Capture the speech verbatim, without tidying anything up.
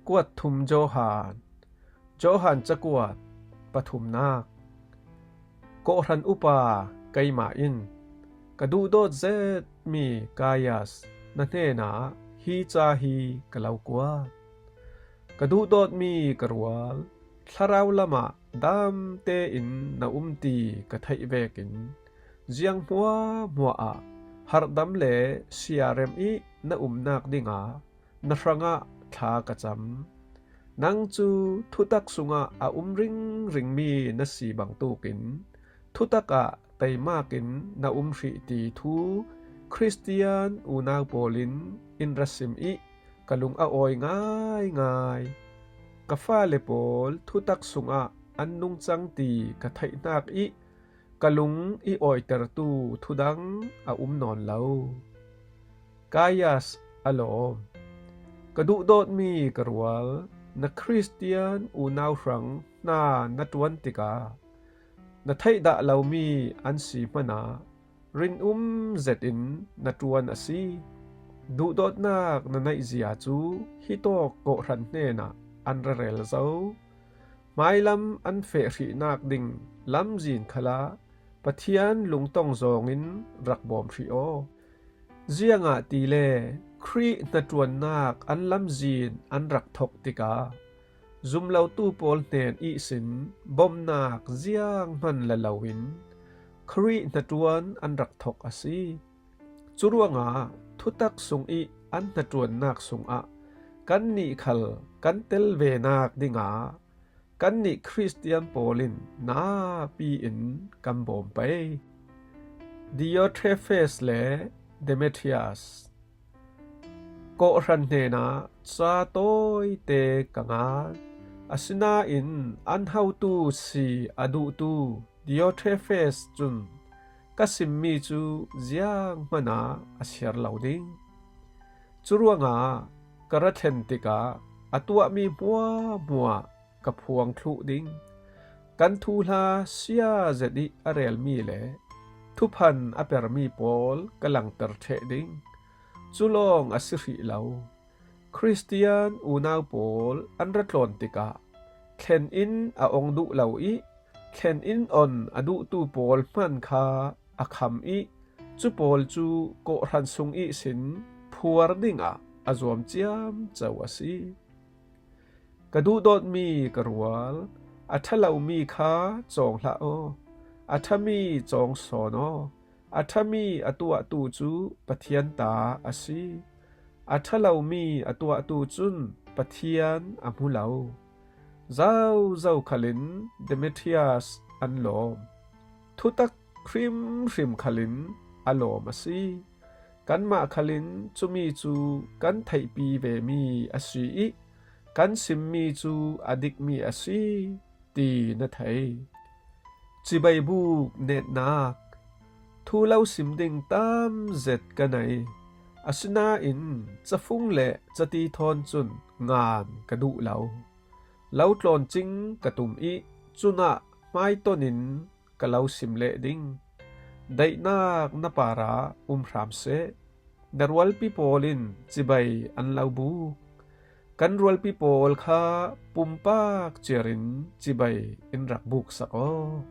Kuat thum Johan. Johan cakuat pathumnak. Kawhhran upa keimah in ka duhdawt zetmi Gaius na hnenah hi ca hi ka lo kuat. Ka duhdawtmi ka rual, thlarau lamah damte in na um ti ka theih vekin ziang hmuahhmuah ah harhdam le siarem ih na umnak dingah na hrangah thla ka cam. Nang cu thutak sungah a um ringringmi na si bangtukin thutak ah teimakin na um hrih ti thu Khristian unau pawl in in ra sim ih ka lung a awi ngaingai. Ka fale pawl thutak sungah an nungcang ti ka theihnak ih ka lung i awitertu thudang a um nawn lo. Gaius a lawm. Ka duhdawtmi ka rual, na Khristian unau hrang hna na ṭuan tikah na theih dah lomi an si hmanah rinum zetin na ṭuan a si. Duhdawtnak na neih zia cu hitawk kawhhran hnenah an ra rel zo. Hmailam an feh hrihnak ding lamzin khalah Pathian lungtong zawngin rak bawm hrih aw. Ziangahtile Khrih hnaṭuannak an lamzin an rak thok tikah zumlotu pawl hnen ihsin bawmhnak zianghman la loin Khrih hnaṭuan an rak thok a si. Curuangah thutak sung ih an hnaṭuannak sungah kannih khal kan tel venak dingah kannih Khristian pawl in napi in kan bawm pei. Diotrephes le Demetrius. Kawhhran hnenah ca tawite ka ngan, asinain an hotu si a duhtu Diotrephes cun ka simmi cu zianghman ah a siar lo ding. Curuangah ka ra thlen tikah a tuahmi hmuahhmuah ka phuang thluh ding. Kan thuhla sia zet ih a relmi le thuphan a permi pawl ka langter ṭheh ding. Cu lawng a si hrih lo. Khristian unau pawl an ra tlawn tikah thlen in a ong duh lo ih thlen in on a duhtu pawl hman kha a kham ih cu pawl cu kawhhran sung ihsin phuar dingah a zuam ciamco a si. Ka duhdawtmi ka rual, a ṭha lomi kha cawng hlah aw, a ṭhami cawng sawn aw. A ṭhami a tuahtu cu Pathian ta a si. A ṭha lomi a tuahtu cun Pathian a hmu lo. Zozo khalin Demetrius an lawm. Thutak hrimhrim khalin a lawm a si. Kanmah khalin cumi cu kan theihpi vemi a si ih kan simmi cu a dikmi a si ti na thei. Cibai buk netnak. Thu lo sim ding tam zet ka nei. Asinain cafung le cati thawn cun ngan ka duh lo. Lo tlawn cing ka tum ih cunah hmaiton in ka lo sim leh ding. Daihnak na parah um hram seh. Na rualpi pawl in cibai an lo buk. Kan rualpi pawl kha pumpak ciarin cibai in rak buksak aw.